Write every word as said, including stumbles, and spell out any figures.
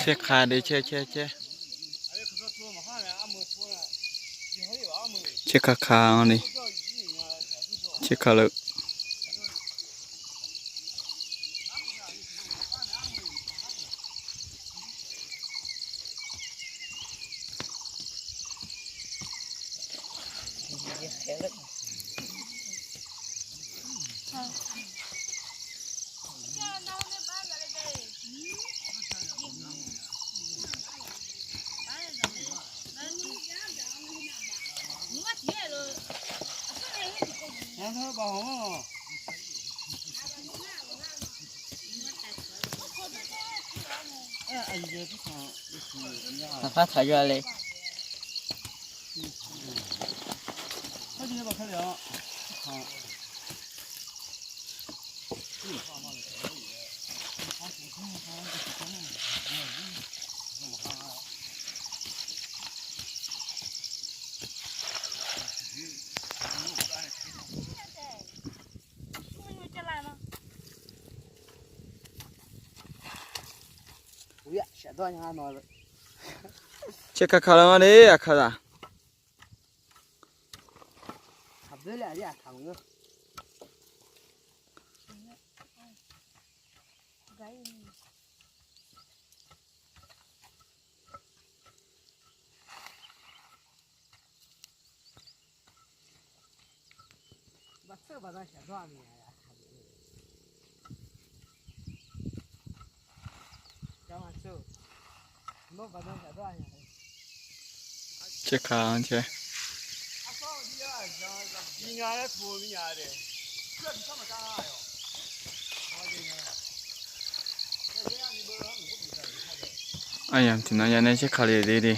Caer ka de, caer caer caer. Caer ka ka-anr ni. Caer ka lef. Taqpar taq yawle. Caer ka ka lef-anr de, aqkaqzaq. Caer ka-anr caer. Aryamq tiqnan yanae caer ka le de de.